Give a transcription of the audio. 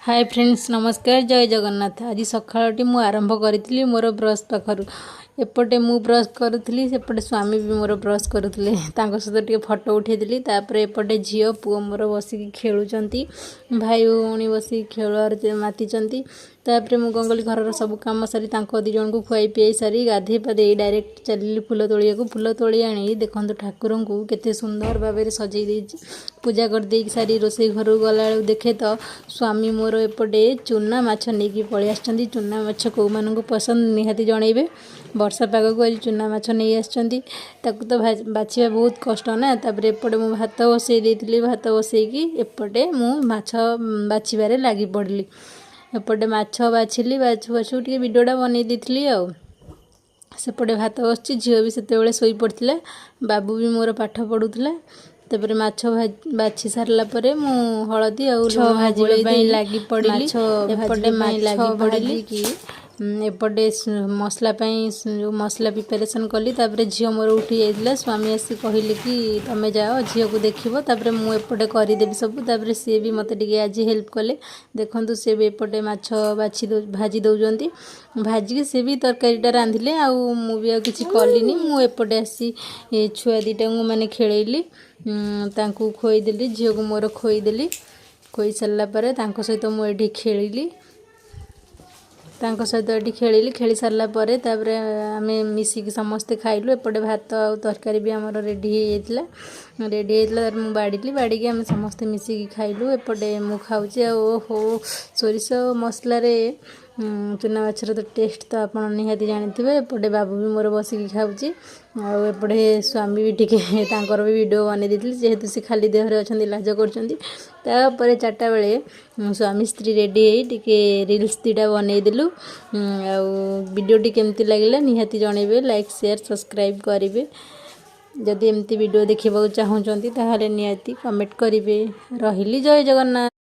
ହାଏ friends, ନମସ୍କାର, ଜୟ ଜଗନ୍ନାଥ। ଆଜି ସକାଳଟି ମୁଁ ଆରମ୍ଭ କରିଥିଲି ମୋର ବ୍ରସ୍ ପାଖରୁ। ଏପଟେ ମୁଁ ବ୍ରସ୍ କରୁଥିଲି, ସେପଟେ ସ୍ୱାମୀ ବି ମୋର ବ୍ରସ୍ କରୁଥିଲେ। ତାଙ୍କ ସହିତ ଟିକେ ଫଟୋ ଉଠେଇଥିଲି। ତାପରେ ଏପଟେ ଝିଅ ପୁଅ ମୋର ବସିକି ଖେଳୁଛନ୍ତି, ଭାଇ ଭଉଣୀ ବସିକି ଖେଳରେ ମାତିଛନ୍ତି। ତାପରେ ମୁଁ କ'ଣ କଲି, ଘରର ସବୁ କାମ ସାରି, ତାଙ୍କ ଦୁଇ ଜଣଙ୍କୁ ଖୁଆଇ ପିଆଇ ସାରି, ଗାଧେଇ ପାଧେଇ ଡାଇରେକ୍ଟ ଚାଲିଲି ଫୁଲ ତୋଳିବାକୁ। ଫୁଲ ତୋଳି ଆଣି ଦେଖନ୍ତୁ, ଠାକୁରଙ୍କୁ କେତେ ସୁନ୍ଦର ଭାବରେ ସଜେଇ ଦେଇଛି। ପୂଜା କରିଦେଇକି ସାରି ରୋଷେଇ ଘରକୁ ଗଲାବେଳକୁ ଦେଖେ ତ ସ୍ୱାମୀ ମୋର ଏପଟେ ଚୁନା ମାଛ ନେଇକି ପଳେଇ ଆସିଛନ୍ତି। ଚୁନା ମାଛ କେଉଁମାନଙ୍କୁ ପସନ୍ଦ, ନିହାତି ଜଣେଇବେ। ବର୍ଷା ପାଗକୁ ଆଜି ଚୁନା ମାଛ ନେଇ ଆସିଛନ୍ତି। ତାକୁ ତ ବାଛିବା ବହୁତ କଷ୍ଟ ନା। ତାପରେ ଏପଟେ ମୁଁ ଭାତ ବସେଇ ଦେଇଥିଲି। ଭାତ ବସେଇକି ଏପଟେ ମୁଁ ମାଛ ବାଛିବାରେ ଲାଗି ପଡ଼ିଲି। ଏପଟେ ମାଛ ବାଛିଲି, ବାଛୁ ବାଛୁ ଟିକେ ଭିଡ଼ିଓଟା ବନେଇ ଦେଇଥିଲି। ଆଉ ସେପଟେ ଭାତ ବସିଛି। ଝିଅ ବି ସେତେବେଳେ ଶୋଇପଡ଼ିଥିଲା, ବାବୁ ବି ମୋର ପାଠ ପଢ଼ୁଥିଲା। ତାପରେ ମାଛ ବାଛି ସାରିଲା ପରେ ମୁଁ ହଳଦୀ ଆଉ ଲୁଣ ଭାଜିବା ଗୋଳେଇ ପାଇଁ ଦେଇ ଲାଗି ପଡ଼ିଲି। ମାଛ ଏପଟେ ଭାଜିବା ପାଇଁ ମାଛ ଲାଗି ପଡ଼ିଲି। ଭାଜିକି ଏପଟେ ମସଲା ପାଇଁ ଯେଉଁ ମସଲା ପ୍ରିପାରେସନ୍ କଲି। ତାପରେ ଝିଅ ମୋର ଉଠି ଯାଇଥିଲା। ସ୍ୱାମୀ ଆସି କହିଲେ କି ତମେ ଯାଅ, ଝିଅକୁ ଦେଖିବ, ତାପରେ ମୁଁ ଏପଟେ କରିଦେବି ସବୁ। ତାପରେ ସିଏ ବି ମୋତେ ଟିକେ ଆଜି ହେଲ୍ପ କଲେ। ଦେଖନ୍ତୁ, ସିଏ ବି ଏପଟେ ମାଛ ବାଛି ଭାଜି ଦେଉଛନ୍ତି। ଭାଜିକି ସିଏ ବି ତରକାରୀଟା ରାନ୍ଧିଲେ। ଆଉ ମୁଁ ବି ଆଉ କିଛି କଲିନି। ମୁଁ ଏପଟେ ଆସି ଏ ଛୁଆ ଦୁଇଟାଙ୍କୁ ମାନେ ଖେଳେଇଲି, ତାଙ୍କୁ ଖୋଇଦେଲି। ଝିଅକୁ ମୋର ଖୋଇଦେଲି। ଖୋଇ ସାରିଲା ପରେ ତାଙ୍କ ସହିତ ମୁଁ ଏଠି ଖେଳିଲି। ତାଙ୍କ ସହିତ ଏଠି ଖେଳିଲି। ଖେଳି ସାରିଲା ପରେ ତାପରେ ଆମେ ମିଶିକି ସମସ୍ତେ ଖାଇଲୁ। ଏପଟେ ଭାତ ଆଉ ତରକାରୀ ବି ଆମର ରେଡ଼ି ହେଇଯାଇଥିଲା। ରେଡ଼ି ହେଇଥିଲା, ତାପରେ ମୁଁ ବାଢ଼ିଲି। ବାଢ଼ିକି ଆମେ ସମସ୍ତେ ମିଶିକି ଖାଇଲୁ। ଏପଟେ ମୁଁ ଖାଉଛି ଆଉ ଓହୋ, ସୋରିଷ ମସଲାରେ ଚୁନା ମାଛର ତ ଟେଷ୍ଟ ତ ଆପଣ ନିହାତି ଜାଣିଥିବେ। ଏପଟେ ବାବୁ ବି ମୋର ବସିକି ଖାଉଛି। ଆଉ ଏପଟେ ସ୍ୱାମୀ ବି ଟିକେ ତାଙ୍କର ବି ଭିଡ଼ିଓ ବନେଇ ଦେଇଥିଲି, ଯେହେତୁ ସେ ଖାଲି ଦେହରେ ଅଛନ୍ତି, ଲାଜ କରୁଛନ୍ତି। ତାପରେ 4ଟା ବେଳେ ସ୍ୱାମୀ ସ୍ତ୍ରୀ ରେଡ଼ି ହେଇ ଟିକେ ରିଲ୍ସ ଦୁଇଟା ବନେଇଦେଲୁ। ଆଉ ଭିଡ଼ିଓଟି କେମିତି ଲାଗିଲା, ନିହାତି ଜଣେଇବେ। ଲାଇକ୍, ସେୟାର, ସବସ୍କ୍ରାଇବ୍ କରିବେ। ଯଦି ଏମିତି ଭିଡ଼ିଓ ଦେଖିବାକୁ ଚାହୁଁଛନ୍ତି, ତାହେଲେ ନିହାତି କମେଣ୍ଟ କରିବେ। ରହିଲି, ଜୟ ଜଗନ୍ନାଥ।